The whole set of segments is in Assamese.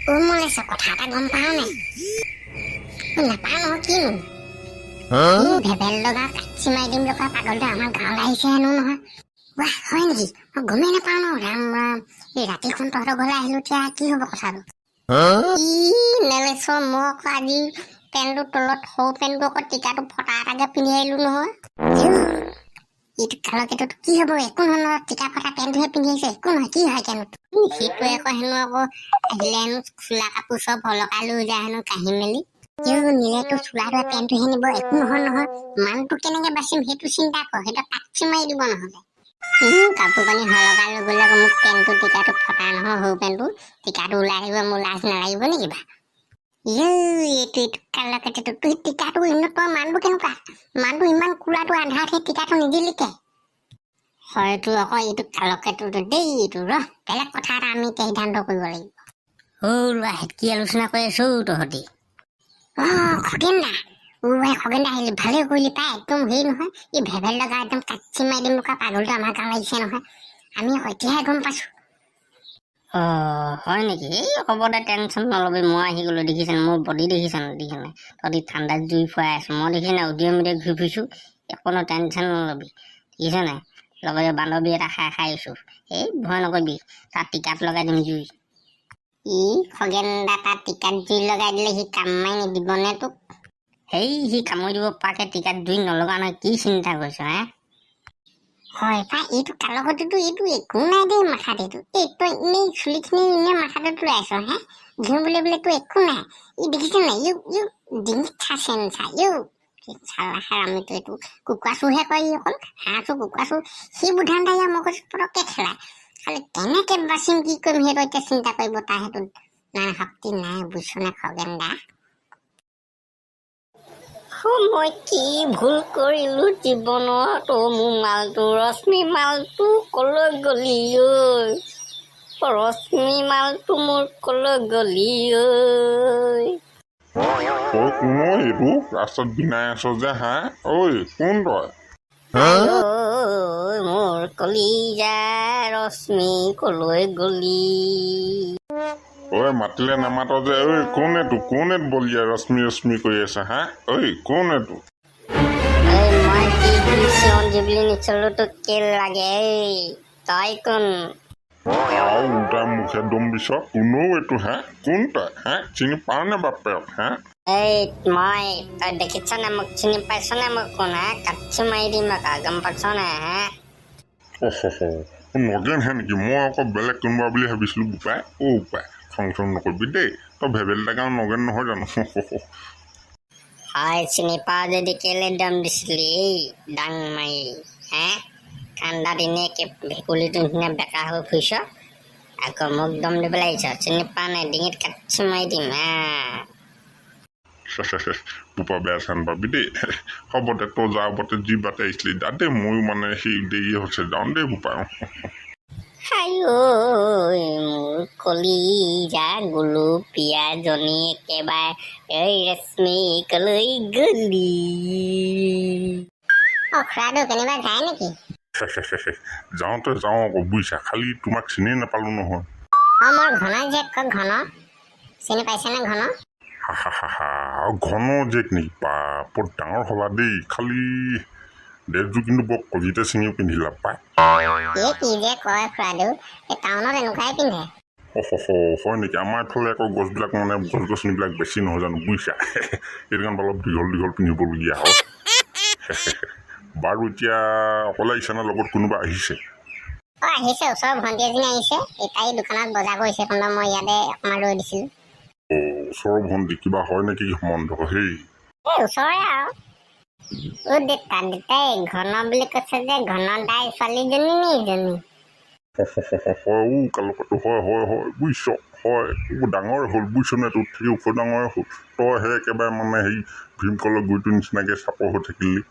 অ মলেশ্বৰ, কথা এটা গম পাৱ নাই? অ, নাপাওঁ নহয়, কিনো? ই ভেবেল লগা কাটচি মাৰি দিম লগা পাগলটো আমাৰ গাঁৱলৈ আহিছে হেনো নহয়। ৱাহ, হয় নেকি? মই গমেই নাপাওঁ ন। ৰাম ৰাম, এই ৰাতিখন তহঁতৰ ঘৰলৈ আহিলো, এতিয়া কি হ'ব কথাটো? ই নেলেশ্বৰ, মই আকৌ আজি পেণ্টটোৰ তলত সৰু পেণ্টটো আকৌ টিকাটো ফটা এটাকে পিন্ধি আহিলো নহয়। ইউ, এইটো কালকেটোত কি হ'ব? একো নহয় নহয়, টিকা ফটা পেণ্টটোহে পিন্ধি আহিছে, একো নহয়। কি হয় কেনো সেইটোৱে আকৌ হেনো আকৌ আহিলে হেনো চোলা কাপোৰ চব সলকাই লৈ যায় হেনো কাঢ়ি মেলি। ইউ, নিলেতো চোলা ধোৱা পেণ্টটোহে নিব, একো নহয় নহয়। মানুহটো কেনেকে বাচিম সেইটো চিন্তা কৰ, সেইটো কাটচি মাৰি দিব নহ'লে। কাপোৰ কানি সলকাই লৈ গ'লে আকৌ মোক পেণ্টটো টিকাটো ফটা নহয়, সৰু পেণ্টটো টিকাটো ওলাই থাকিব, মোৰ লাজ নালাগিব নেকি বা? ইউ, এইটো কালকেটোতো তুই টিকাটো ইমান, তই মানুহটো কেনেকুৱা? মানুহটো ইমান কোলাটো, আন্ধাৰত সেই টিকাটো নিদিলিকে হয়তো আকৌ। এইটো কালকেটোতো দেই, এইটো ৰহ, বেলেগ কথা এটা আমি এতিয়া সিদ্ধান্ত কৰিব লাগিব। অ' ল'ৰা, কি আলোচনা কৰি আছো তহঁতি? অ খগেন দা, অ ভাই খগেন দা, আহিলি ভালেই কৰিলি পাই। একদম হেৰি নহয়, এই ভেবেল লগা একদম কাটচি মাৰি দিম লগা পাগলটো আমাৰ গাঁৱত আহিছে নহয়, আমি আকৌ এতিয়াহে গম পাইছো। অ' হয় নেকি? এই হ'ব দে, টেনশ্যন নল'বি। মই আহি গ'লো, দেখিছেনে মোৰ বডি? দেখিছেনে, দেখিছেনে? তহঁতি ঠাণ্ডাত জুই ফুৱাই আছো, মই দেখিছেনে উদিয়ে মুদিয়ে ঘূৰি ফুৰিছোঁ। একো টেনশ্যন নল'বি, দেখিছে নাই? লগতে বান্ধৱী এটা খাই খাই আহিছোঁ। এই ভয় নকৰিবি, তাত টিকাত লগাই দিম জুই। ই খগেন দা, তাত টিকাত জুই লগাই দিলে সি কাম মাৰি নিদিবনে তোক? সেই সি কামুৰি দিব পৰাকে টিকাত জুই নলগা নহয়, কি চিন্তা কৰিছ হে? হয় পাই, এইটো কালকটোতো এইটো একো নাই দেই মাথাত। এইটো এই তই এনেই চুলিখিনি এনেই মাথাটোত লৈ আছ হে, ঘিউ বোলে বোলে তো একো নাই। ই দেখিছে নাই? ইউ ইউ, ডিঙিত চাচেন চা। ইউ চালা হাৰামিটো, এইটো কুকুৰা চোৰহে কয় ই, অকল হাঁহ চোৰ, কুকুৰা চোৰ। সি বুধান ইয়াৰ মগজ পটককে খেলায়। খালি কেনেকে বাচিম, কি কৰিম, সেইটো এতিয়া চিন্তা কৰিব তাৰ সেইটো নাই, শক্তি নাই, বুজিছনে খগেন দা? মই কি ভুল কৰিলো জীৱনত? অ' মোৰ মালটো, ৰশ্মি মালটো কলৈ গলি ঐ? ৰশ্মি মালটো মোৰ কলৈ গলি ঐ? ঐ, কোন ঐ এইটো? ৰাস্তাত বিনাই আছ যে হা? ঐ, কোন তই? ঐ মোৰ কলিজা ৰশ্মি, কলৈ গলি? ঐ, মাতিলে নামাত যে? ঐ, কোন এইটো? কোন এইটো বলিয়া ৰশ্মি ৰশ্মি কৰি আছে হা? ঐ, কোন এইটো? এই মই কি চিৰঞ্জীৱী নিচলো, তোক কি লাগে? এই তই কোন? আৰু উল্টা মুখে দম দিছ। কোনো এইটো হা? কোন তই হা? চিনি পাৱ নে বাপেৰক হা? এই মই, তই দেখিছ নে মোক? চিনি পাইছ নে মোক কোন হা? কাটছি মাৰি দিম আকৌ, গম পাইছ নে হা? অহ নগেন হে নেকি? মই আকৌ বেলেগ কোনোবা বুলি ভাবিছিলো বোপাই। অ' বোপাই, খং চং নকৰিবি দেই। তই ভেবেলি গাঁও নগেন নহয় জানো? হয়, চিনি পাৱ যদি কেলে দম দিছিলি এই ডাং মাৰি হে? ঠাণ্ডাত এনেই ভেকুলীটো নিচিনা বেকা হৈ ফুৰিছ, আকৌ মোক দম দিবলৈ আহিছ। চিনি পোৱা নাই? ডিঙিত কাটছি মাৰি দিম হা। বোপা, বেয়া চেয়া নাপাবি দেই। হ'ব দে, তই যা বতে, যি বাটে আহিছিলি যা দেই। ময়ো মানে সেই দেৰি হৈছে, যাওঁ দেই বোপা। আই ঐ মোৰ কলিজা গুলপীয়াজনী একেবাৰে, এই ৰশ্মি কলৈ গলি? অ খুৰাদেউ, কেনিবা যায় নেকি? যাওঁতে যাওঁ আকৌ বুজিছা, খালি তোমাক চিনি নাপালো নহয়। অ মোৰ ঘন জীয়েক ক, ঘন চিনি পাইছেনে ঘন? হা হা হা হা, ঘন জীয়েক নেকি? বা, বৰ ডাঙৰ হ'লা দেই। খালি ড্ৰেছযোৰ কিন্তু বৰ কলিতে ছিঙি পিন্ধিলা পাই। এই কি যে কয় খুৰাদেউ, এই টাউনত এনেকুৱাই পিন্ধে। অহ হয় নেকি? আমাৰ এইফালে আকৌ গছবিলাক মানে গছ গছনিবিলাক বেছি নহয় জানো বুজিছা, সেইটো কাৰণে অলপ দীঘল দীঘল পিন্ধিবলগীয়া হয়। বাৰু, এতিয়া অকলে আহিছে নে লগত কোনোবা আহিছে? অ আহিছে, ওচৰৰ ভণ্টি এজনী আহিছে। এই তাই দোকানত বজাৰ কৰিছে কোনোবা, মই ইয়াতে অকণমান ৰৈ দিছিলোঁ। অ' ওচৰৰ ভণ্টি, কিবা হয় নেকি সম্বন্ধ সেই? এই ওচৰৰে আৰু। অ দেউতা, দেউতাই ঘন বুলি কৈছে যে, ঘন দাই ছোৱালীজনী নি ইজনী? হয় অ' কালকটো, হয় হয় হয়, বুজিছ, হয়। ডাঙৰ হ'ল বুজিছ নে? তোৰ থাকি ওখ ডাঙৰে হ'ল। তইহে একেবাৰে মানে সেই ভীমকলৰ গুৰিটোৰ নিচিনাকৈ চাপৰ হৈ থাকিলি।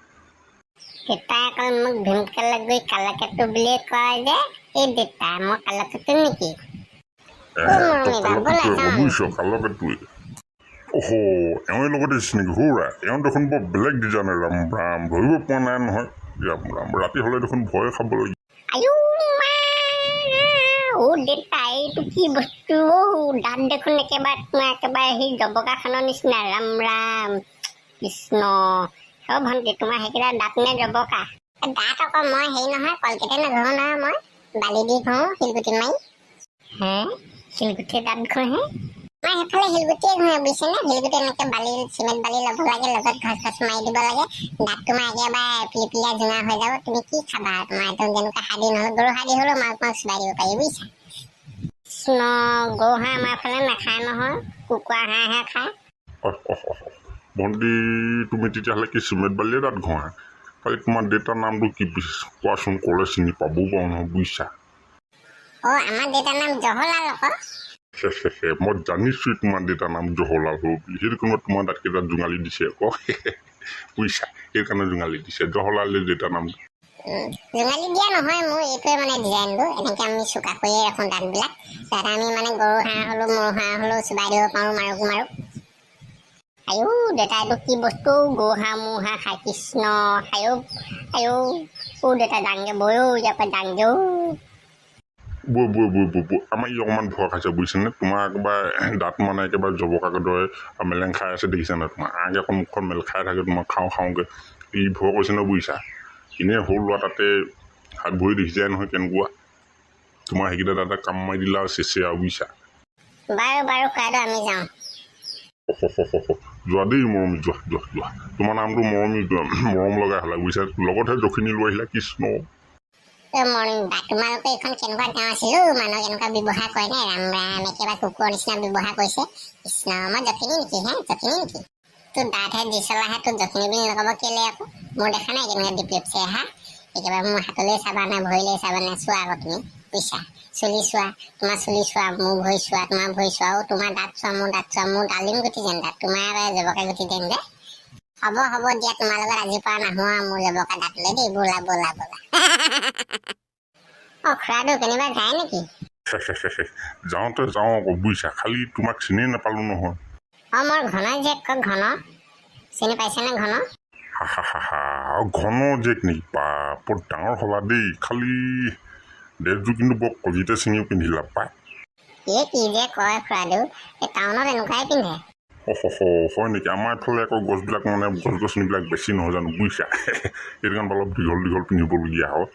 দেউতাই আকৌ মোক ভীমকলৰ গুৰি কালকেতু বুলিয়ে কয় যে। এই দেউতা, মই কালকেতু নেকি? তই কালকেতুৱে আকৌ বুজিছ, কালকেতুৱে। অহ এওঁৰ লগত আহিছে নেকি? সৌৰা এওঁ দেখোন বৰ বেলেগ ডিজাইনৰ। ৰাম ৰাম, ধৰিব পৰা নাই নহয়। ৰাম ৰাম, ৰাতি হ'লে দেখোন ভয়ে খাব লাগিব। আয়ো মা, অ দেউতা, এইটো কি বস্তু? অ, দাঁত দেখোন একেবাৰে তোমাৰ একেবাৰে সেই জবকাখনৰ নিচিনা। ৰাম ৰাম কৃষ্ণ। অ ভণ্টি, তোমাৰ সেইকেইটা দাঁত নে জবকা? দাঁত আকৌ মই হেৰি নহয়, কলগেটে নঘঁহো নহয়, মই বালি দি ঘঁহো শিলগুটি মাৰি। হে, শিলগুটিয়ে দাঁত ঘঁহে? আমাৰ সেইফালে শিলগুটিয়ে ঘঁহে, বুজিছেনে? শিলগুটি এনেকে বালি, চিমেণ্ট বালি ল'ব লাগে, লগত ঘছ ঘছ মাৰি দিব লাগে, দাঁত তোমাৰ একেবাৰে পিলপিলীয়া জোঙা হৈ যাব। তুমি কি খাবা? তোমাৰ একদম যেনেকুৱা হাড়ি নহ'লে গৰু হাড়ি হ'লেও মাক মাক চোবাই দিব পাৰি, বুজিছা? কৃষ্ণ, গৰু হাঁহ আমাৰ ফালে নাখায় নহয়, কুকুৰা হাঁহহে খায়। অহ অহ অহ, ভণ্টি, তুমি তেতিয়াহ'লে কি চিমেণ্ট বালিয়ে দাঁত ঘঁহা? খালি তোমাৰ দেউতাৰ নামটো কি কোৱাচোন, ক'লে চিনি পাবও পাৰোঁ নহয়, বুজিছা? অ, আমাৰ দেউতাৰ নাম জহলাল আকৌ। মই জানিছোঁ তোমাৰ দেউতাৰ নাম জহলাল হ'ব বুলি। সেইটো কাৰণে তোমাৰ দাঁতকেইটা জোঙালি দিছে আকৌ, বুজিছা? সেইকাৰণে জোঙালি দিছে, জহলাল দেউতাৰ নাম। জোঙালি দিয়া নহয়, মোৰ এইটোৱে মানে ডিজাইনটো। এনেকে আমি চোকা কৰিয়ে ৰাখোঁ দাঁতবিলাক, যাতে আমি মানে গৰু হাঁহ হ'লেও ম'হ হাঁহ হ'লেও চোবাই দিব পাৰোঁ, মাৰোক মাৰোক। আয়ো দেউতা, এইটো কি বস্তু? গৰু হাঁহ ম'হ হাঁহ খাই। কৃষ্ণ, আয়ো আয়ো, অ দেউতা, যাংগে বৈ, ইয়াৰ পৰা যাংগে ঔ। বৈ বৈ বৈ বৈ বৈ, আমাৰ ই অকণমান ভয় খাইছে, বুজিছেনে? তোমাৰ একেবাৰে দাঁত মানে একেবাৰে জবকাৰ দৰে মেলেং খাই আছে, দেখিছা নাই? তোমাৰ আগ এখন মুখখন মেল খাই থাকে, তোমাৰ খাওঁ খাওঁকৈ ই ভয় কৰিছে ন, বুজিছা? এনেই সৰু ল'ৰা, তাতে হাত ভৰি দেখিছাই নহয় কেনেকুৱা। তোমাৰ সেইকেইটা দাঁতে কাম মাৰি দিলা আৰু চেচে আৰু, বুজিছা? বাৰু বাৰু খুৱাইদেউ, আমি যাওঁ। যোৱা দেই মৰমী, যোৱা যোৱা যোৱা। তোমাৰ নামটো মৰমী, মৰম লগাই হ'লা, বুজিছা? লগতহে জখিনী লৈ আহিলা, কৃষ্ণ। মৰমী বা, তোমালোকে এইখন কেনেকুৱা গাঁও আছিল অ'? মানুহক এনেকুৱা ব্যৱহাৰ কৰে নে? ৰাম ৰাম, একেবাৰে কুকুৰৰ নিচিনা ব্যৱহাৰ কৰিছে। কৃষ্ণ, মই জখিনী নেকি? হে, জখিনী নেকি? তোৰ দাঁতহে দিছলাহে, তোৰ জখিনী বুলি নক'ব কেলে আকৌ? মোৰ দেখা নাই কেনেকুৱা ডিপলিপছে? হা, একেবাৰে মোৰ হাতলৈ চাবা নে ভৰিলৈ চাবা নে? চোৱা আকৌ তুমি, বুজিছা? চুলি চোৱা, তোমাৰ চুলি চোৱা, মোৰ ভৰি চোৱা, তোমাৰ ভৰি চোৱা, অ' তোমাৰ দাঁত চোৱা, মোৰ দাঁত চোৱা। মোৰ ডালিম গুটি যেন দাঁত, তোমাৰ জবকা গুটি যেন যে। হ'ব হ'ব দিয়া, তোমাৰ লগত আজিৰ পৰা নাহো আৰু মোৰ জবকা দাঁতলৈ দেই। ব'লা ব'লা ব'লা। অ খুৰাদেউ, কেনিবা যায় নেকি? যাওঁতে যাওঁ আকৌ, বুজিছা? খালি তোমাক চিনিয়ে নাপালোঁ নহয়। অ, মোৰ ঘন জীয়েক ক, ঘন চিনি পাইছেনে? ঘন। হা হা হা হা, ঘন জীয়েক নেকি? বা, বৰ ডাঙৰ হ'লা দেই। খালি ড্ৰেছযোৰ কিন্তু বৰ কলিতে ছিঙি পিন্ধিলা পাই। এই কি যে কয় খুৰাদেউ, এই টাউনত এনেকুৱাই পিন্ধে। অহ হয় নেকি? আমাৰ এইফালে আকৌ গছবিলাক মানে গছ গছনিবিলাক বেছি নহয় জানো, বুজিছা? সেইটো কাৰণে অলপ দীঘল দীঘল পিন্ধিবলগীয়া হয়।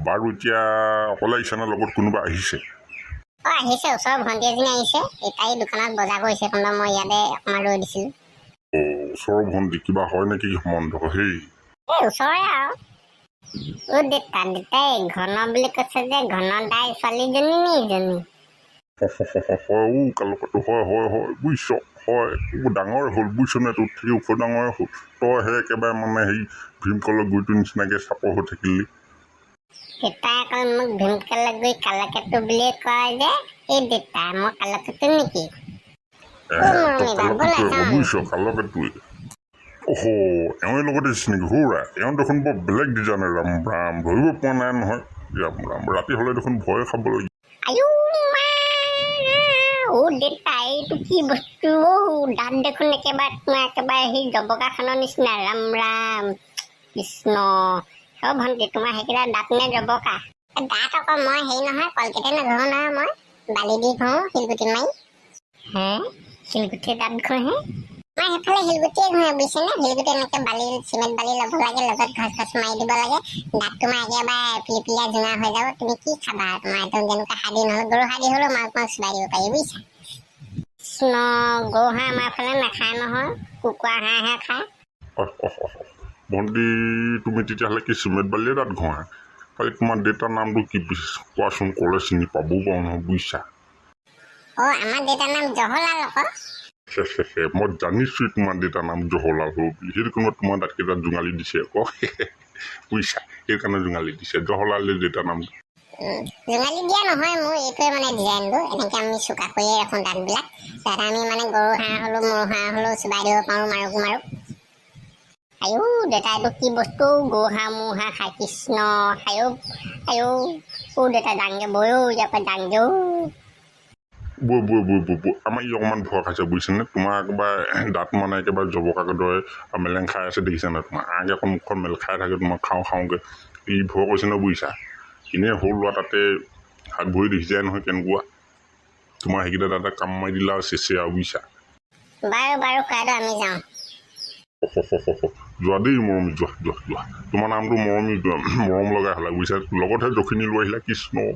বাৰু, এতিয়া অকলে আহিছে নে লগত কোনোবা আহিছে? অ, আহিছে, ওচৰৰ ভণ্টি এজনী আহিছে। এই তাই দোকানত বজাৰ কৰিছে কোনোবা, মই ইয়াতে অকণমান ৰৈ দিছিলোঁ। অ', ওচৰৰ ভণ্টি কিবা হয় নেকি সম্বন্ধ সেই? এই ওচৰৰে আৰু। অ দেউতা, দেউতাই ঘন বুলি কৈছে যে, ঘন দাই ছোৱালীজনী নি ইজনী? হয় অ' কালকটো, হয় হয় হয়, বুজিছ? হয়, ডাঙৰ হ'ল, বুজিছনে? তোৰ থাকি ওখ ডাঙৰে হ'ল। তইহে একেবাৰে মানে সেই ভীমকলৰ গুৰিটোৰ নিচিনাকৈ চাপৰ হৈ থাকিলি। দেউতাই আকৌ মোক ভীমকলৰ গুৰি কালকেতু বুলিয়ে কয় যে। এই দেউতা, মই কালকেতু নেকি? তই কালকেতুৱে আকৌ, বুজিছ? কালকেতুৱে। অহ, এওঁৰ লগত আহিছে নেকি? সৌৰা, এওঁ দেখোন বৰ বেলেগ ডিজাইনৰ। ৰাম ৰাম, ধৰিব পৰা নাই নহয়। ৰাম ৰাম, ৰাতি হ'লে দেখোন ভয়ে খাব লাগিব। আয়ো মা, অ দেউতা, এইটো কি বস্তু? অ দাঁত দেখোন একেবাৰে তোমাৰ একেবাৰে সেই জবকাখনৰ নিচিনা। ৰাম ৰাম কৃষ্ণ। অ ভণ্টি, তোমাৰ সেইকেইটা দাঁত নে জবকা? দাঁত আকৌ মই হেৰি নহয়, কলগেটে নঘঁহো নহয়, মই বালি দি ঘঁহো শিলগুটি মাৰি। হে, শিলগুটিয়ে দাঁত ঘঁহে? আমাৰ সেইফালে শিলগুটিয়ে ঘঁহে, বুজিছেনে? শিলগুটি এনেকে বালি, চিমেণ্ট বালি ল'ব লাগে, লগত ঘছ ঘছ মাৰি দিব লাগে, দাঁত তোমাৰ একেবাৰে পিলপিলীয়া জোঙা হৈ যাব। তুমি কি খাবা? তোমাৰ একদম যেনেকুৱা হাড়ি নহ'লে গৰু হাড়ি হ'লেও মাক মাক চোবাই দিব পাৰি, বুজিছা? কৃষ্ণ, গৰু হাঁহ আমাৰ ফালে নাখায় নহয়, কুকুৰা হাঁহহে খায়। ভণ্টি, তুমি তেতিয়াহ'লে কি চিমেণ্ট বালিয়ে দাঁত ঘঁহা? খালি তোমাৰ দেউতাৰ নামটো কি কোৱাচোন, ক'লে চিনি পাবও পাৰোঁ নহয়, বুজিছা? অ, আমাৰ দেউতাৰ নাম জহলাল আকৌ। মই জানিছোঁ তোমাৰ দেউতাৰ নাম জহলাল হ'ব বুলি। সেইটো কাৰণে তোমাৰ দাঁতকেইটা জোঙালি দিছে আকৌ, বুজিছা? সেইকাৰণে জোঙালি দিছে, জহলাল দেউতাৰ নাম। জোঙালি দিয়া নহয়, মোৰ এইটোৱে মানে ডিজাইনটো। এনেকে আমি চোকা কৰিয়ে ৰাখোঁ দাঁতবিলাক, যাতে আমি মানে গৰু হাঁহ হ'লেও ম'হ হাঁহ হ'লেও চোবাই দিব পাৰোঁ, মাৰোক মাৰোক। আয়ো দেউতা, এইটো কি বস্তু? গৰু হাঁহ ম'হ হাঁহ খাই। কৃষ্ণ, আয়ো আয়ো, অ দেউতা, যাংগে বৈ, ইয়াৰ পৰা যাংগে ঔ। বৈ বৈ বৈ বৈ বৈ, আমাৰ ই অকণমান ভয় খাইছে, বুজিছেনে? তোমাৰ একেবাৰে দাঁত মানে একেবাৰে জবকাৰ দৰে মেলেং খাই আছে, দেখিছা নাই? তোমাৰ আগ এখন মুখখন মেল খাই থাকে, তোমাৰ খাওঁ খাওঁকৈ ই ভয় কৰিছে ন, বুজিছা? এনেই সৰু ল'ৰা, তাতে হাত ভৰি দেখিছাই নহয় কেনেকুৱা। তোমাৰ সেইকেইটা দাদা কাম মাৰি দিলা আৰু চেচে আৰু, বুজিছা। বাৰু বাৰু খুৱাইদেউ, আমি যাওঁ। যোৱা দেই মৰমী, যোৱা যোৱা যোৱা। তোমাৰ নামটো মৰমী, মৰম লগাই হ'লা, বুজিছা। লগতহে যখিনী লৈ আহিলা, কৃষ্ণ।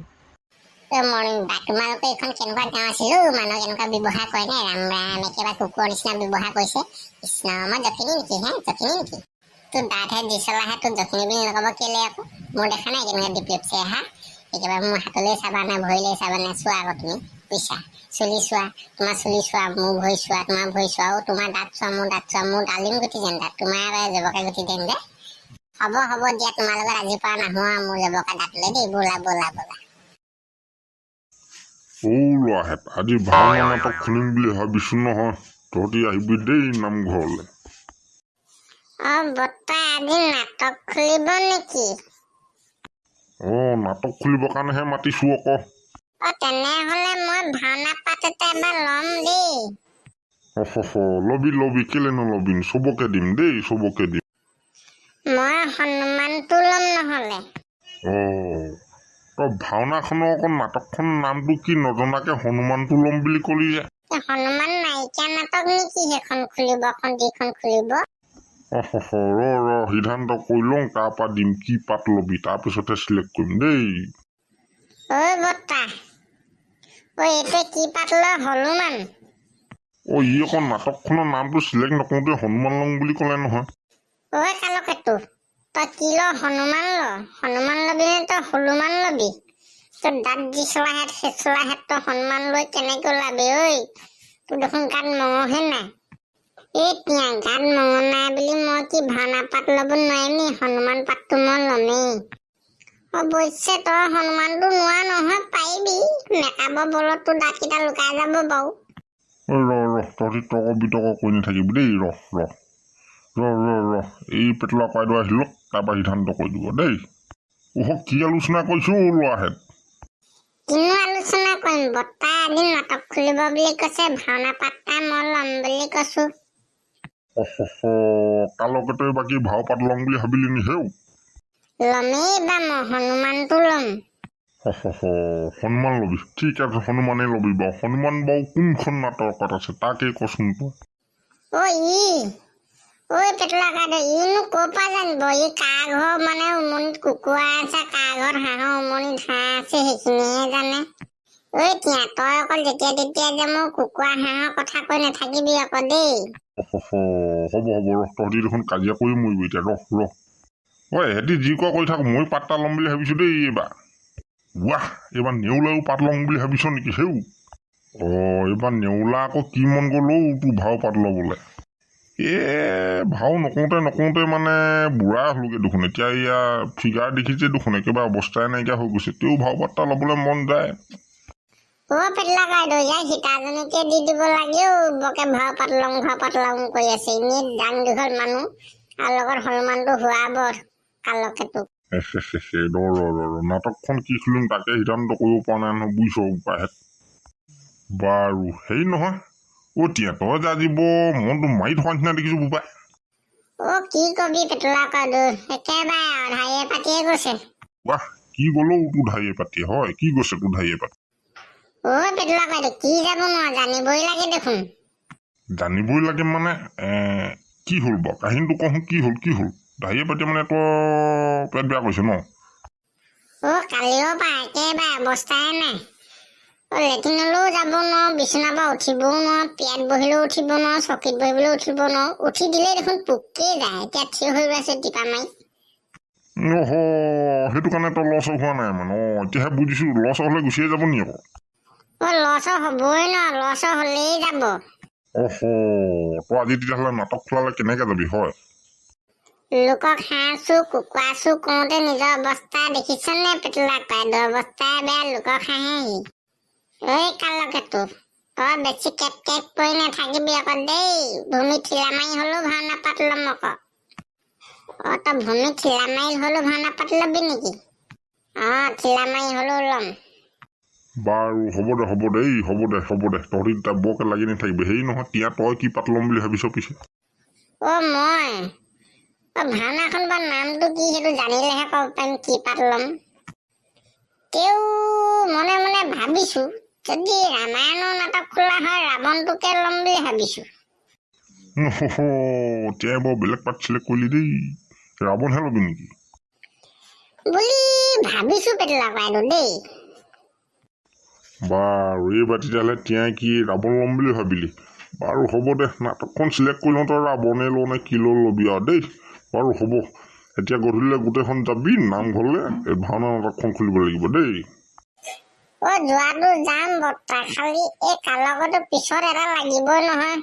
মৰমী বা, তোমালোকে এইখন কেনেকুৱা গাঁও আছিল অ'? মানুহক এনেকুৱা ব্যৱহাৰ কৰে নে? ৰাম ৰাম, একেবাৰে কুকুৰৰ নিচিনা ব্যৱহাৰ কৰিছে। কৃষ্ণ, মই যখিনী নেকি হে? যখিনী নেকি? তোৰ দাঁতহে দি চলাহে, তোৰ যখিনী বুলি নক'ব কেলে আকৌ? মোৰ দেখা নাই কেনেকুৱা ডিপলিপছে হা? একেবাৰে মোৰ হাতলৈ চাবা নে ভৰিলৈ চাবা নে? চোৱা আকৌ তুমি, বুজিছা। চুলি চোৱা, তোমাৰ চুলি চোৱা, মোৰ ভৰি চোৱা, তোমাৰ ভৰি চোৱা, অ' তোমাৰ দাঁত চোৱা, মোৰ দাঁত চোৱা। মোৰ ডালিম গুটি যেন দাঁত, তোমাৰ জবকা গুটি যেন যে। হ'ব হ'ব দিয়া, তোমাৰ লগত আজিৰ পৰা নাহো আৰু মোৰ জবকা দাঁতলৈ দেই। ব'লা ব'লা ব'লা। অ' ল'ৰাহেঁত, আজি ভাওনা নাটক খুলিম বুলি ভাবিছোঁ নহয়, তহঁতি আহিবি দেই নামঘৰলৈ। অ' বৰ্তা, আজি নাটক খুলিব নেকি? অঁ, নাটক খুলিবৰ কাৰণেহে মাতিছোঁ আকৌ। অ' তেনেহ'লে মই ভাওনা পাত এটা এবাৰ ল'ম দেই। অহ, ল'বি ল'বি, কেলে নল'বি? চবকে দিম দেই, চবকে দিম। মই হনুমানটো ল'ম নহ'লে। অঁ, তই ভাওনাখনৰ আকৌ নাটকখনৰ নামটো কি নজনাকে হনুমানটো ল'ম বুলি ক'লি যে? হনুমান নাইকিয়া নাটক নেকি সেইখন খুলিব, এখন যিখন খুলিব? অহ, ৰ ৰ, সিদ্ধান্ত কৰি লওঁ, তাৰপৰা দিম কি পাত ল'বি, তাৰপিছতহে চিলেক্ট কৰিম দেই। ঐ বৰ্তা, ঐ, এইটোৱে কি পাত লয়? হনুমান? অ' ই আকৌ নাটকখনৰ নামটো চিলেক্ট নকৰোঁতে হনুমান ল'ম বুলি ক'লে নহয়। ঐ কালকেতু, তই কি ল? হনুমান ল, হনুমান ল'বি নে তই হনুমান ল'বি? তোৰ দাঁত যি চলাহেঁত সেই চলাহেঁত, তই হনুমান লৈ কেনেকৈ ওলাবি ঐ? তোৰ দেখোন গাত মঙহে নাই। এই তিয়া, গাত মঙহ নাই বুলি মই কি ভাওনা পাত ল'ব নোৱাৰিম নি? হনুমান পাতটো মই ল'মেই। অৱশ্যে তই হনুমানটো নোৱাৰ নহয়, পাৰিবি। মেকআপৰ বলত তোৰ দাঁতকেইটা লুকাই যাব বাৰু। ঐ ৰ ৰ, তহঁতি তৰ্ক বিতৰ্ক কৰি নাথাকিবি দেই। ৰ ৰ ৰ ৰ ৰ, এই পেটলা ককাইদেউ আহি লওক, তাৰপৰা সিদ্ধান্ত কৰি দিব দেই। অহ, কি আলোচনা কৰিছ অ' ল'ৰাহেঁত? কিনো আলোচনা কৰিম বৰ্তা, আজি নাটক খুলিব বুলি কৈছে, ভাওনা পাত মই ল'ম বুলি কৈছো। অহ, কালকেতোৱে বাকী ভাও পাত ল'ম বুলি ভাবিলি নি হেও? ল'মেই বা, মই হনুমানটো ল'ম। হনুমান ল'বি? ঠিক আছে, হনুমানেই ল'বি বাৰু। হনুমান বাৰু কোনখন নাটকত আছে তাকেই কচোন তই। ঐ ই, ঐ পেটলা কাইদেউ, ইনো ক'ৰ পৰা জানিব? ই কাৰ ঘৰ মানে উমনিত কুকুৰা আছে, কাৰ ঘৰত হাঁহৰ উমনিত হাঁহ আছে, সেইখিনিহে জানে। ঐ তিয়া, তই অকল যেতিয়া তেতিয়া যে মোৰ কুকুৰা হাঁহৰ কথা কৈ নাথাকিবি আকৌ দেই। হ'ব হ'ব, ৰহ, তহঁতি দেখোন কাজিয়া কৰি মৰিবি এতিয়া। ৰহ ৰহ। ঐ এহেঁতি যি কোৱা কৰি থাক, মই পাত এটা ল'ম বুলি ভাবিছোঁ দেই এইবাৰ। ৱাহ, এইবাৰ নেউলাও পাত ল'ম বুলি ভাবিছ নেকি হেও? অঁ, এইবাৰ নেউলা আকৌ কি মন গ'ল অ' তোৰ ভাও পাত ল'বলৈ? এ ভাও নকওঁতে নকওঁতে মানে বুঢ়া হ'লোগৈ দেখোন এতিয়া। এয়া ফিগাৰ দেখিছে দেখোন, একেবাৰে অৱস্থাই নাইকিয়া হৈ গৈছে, তেও ভাও পাত এটা ল'বলৈ মন যায়। অ' পেটলা কাইদেউ, ইয়াক সীতাজনীকে দি দিব লাগে অ'। বৰকে ভাও পাত লওঁ ভাও পাত লওঁ কৰি আছে। এনেই ডাং দীঘল মানুহ আৰু লগত হনুমানটো হোৱাব কালকেতো। ৰ ৰ ৰ ৰ, নাটকখন কি খুলিম তাকে সিদ্ধান্ত কৰিব পৰা নাই নহয়, বুজিছ বোপাহেঁত। বাৰু হেৰি নহয়, অ' তিয়া, তই যে আজি বৰ মনটো মাৰি থকা নিচিনা দেখিছোঁ বোপাই। অ' কি কবি পেটলা কাইদেউ, একেবাৰে আৰু ঢাৰিয়ে পাতিয়ে গৈছে। ৱাহ, কি গ'লও তোৰ ঢাৰিয়ে পাতিয়ে? হয়, কি গৈছে তোৰ ঢাৰিয়ে পাতি? অ' পেটলা কাইদেউ, কি যাব নোৱাৰো, জানিবই লাগে দেখোন। জানিবই লাগে মানে কি হ'ল বাৰু? কাহিনীটো কচোন, কি হ'ল কি হ'ল? ঢাৰিয়ে পাতিয়ে মানে তই পেট বেয়া কৰিছে ন? অ' কালিও পৰা একেবাৰে অৱস্থাই নাই। অ' লেট্ৰিনলৈও যাব নোৱাৰো, বিচনাৰ পৰা উঠিবও নোৱাৰো, পিয়াত বহিলেও উঠিব নোৱাৰো, চকীত বহিবলৈও উঠিব নোৱাৰো। উঠি দিলেই দেখোন পোকেই যায়। এতিয়া থিয় হৈ আছো টিপা মাৰি। অহ, সেইটো কাৰণে তই লছ হোৱা নাই মানে। অঁ, এতিয়াহে বুজিছোঁ, লছ হ'লে গুচিয়ে যাব নি আকৌ? অ' লছ হ'বই ন, লছ হ'লেই যাব। অহ, তই আজি তেতিয়াহ'লে নাটক খোলালে কেনেকৈ যাবি হয়? লোকক হাঁহ চুৰ কুকুৰা চুৰ কওঁতে নিজৰ অৱস্থা দেখিছনে পেটলা কাইদেউ? অৱস্থাই বেয়া, লোকক হাঁহেহি। ঐ কালকেতু, তই বেছি কেপ কেপ কৰি নাথাকিবি আকৌ দেই। ভূমিত ঠিলা মাৰি হ'লেও ভাওনা পাত ল'ম আকৌ। অ' তই ভূমিত ঠিলা মাৰি হ'লেও ভাওনা পাত ল'বি নেকি? অ' ঠিলা মাৰি হ'লেও ল'ম। বাৰু হ'ব দে, হ'ব দে, এই হ'ব দে, হ'ব দে, তহঁতি তেতিয়া বৰকৈ লাগি নাথাকিবি। হেৰি নহয় তিয়া, তই কি পাত ল'ম বুলি ভাবিছ পিছে? অ' মই অ' ভাওনাখন বা নামটো কি সেইটো জানিলেহে ক'ব পাৰিম কি পাত ল'ম। তেওঁ মনে মনে ভাবিছো, যদি ৰামায়ণৰ নাটক খোলা হয়, ৰাৱণটোকে ল'ম বুলি ভাবিছো। এতিয়া বৰ বেলেগ পাত চিলেক্ট কৰিলি দেই। ৰাৱণহে ল'বি নেকি? বুলি ভাবিছো পেটলা ককাইদেউ দেই। বাৰু, এইবাৰ তেতিয়াহ'লে তিয়াই কি ৰাৱণ ল'ম বুলি ভাবিলি? বাৰু হ'ব দে, নাটকখন চিলেক্ট কৰি লওঁ। তই ৰাৱণে ল নে কি ল ল'বি আৰু দেই। বাৰু হ'ব, এতিয়া গধূলিলৈ গোটেইখন যাবি নামঘৰলৈ, এই ভাওনা নাটকখন খুলিব লাগিব দেই। অ, যোৱাটো যাম বৰ্তা, খালি এই কালকতো পিছত এটা লাগিবই নহয়।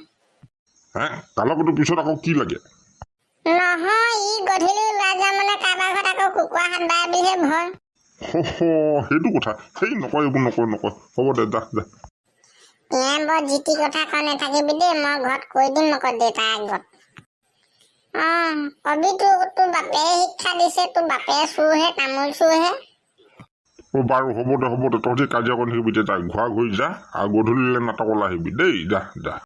হে, কালকতো পিছত আকৌ কি লাগে? নহয়, ই গধূলি ওলাই যাম, মানে কাৰোবাৰ ঘৰত আকৌ কুকুৰা হাত বাই বুলিহে ভয়। হ, সেইটো কথা। সেই নকয়, এইবোৰ নকয় নকয়। হ'ব দে, যা যা। তেওঁ বৰ যি টি কথা কৈ নাথাকিবি দেই, মই ঘৰত কৈ দিম আকৌ দেউতাৰ আগত। অ, কবি, তোৰ বাপেৰে শিক্ষা দিছে, তোৰ বাপেৰে চোৰহে, তামোল চোৰহে। অ, বাৰু হ'ব দে, হ'ব দে। তহঁতি কাজিয়া কৰি নাথাকিবি এতিয়া। যা, ঘৰা ঘূৰি যা আৰু গধূলিলৈ নাটকলৈ আহিবি দেই। যা যা।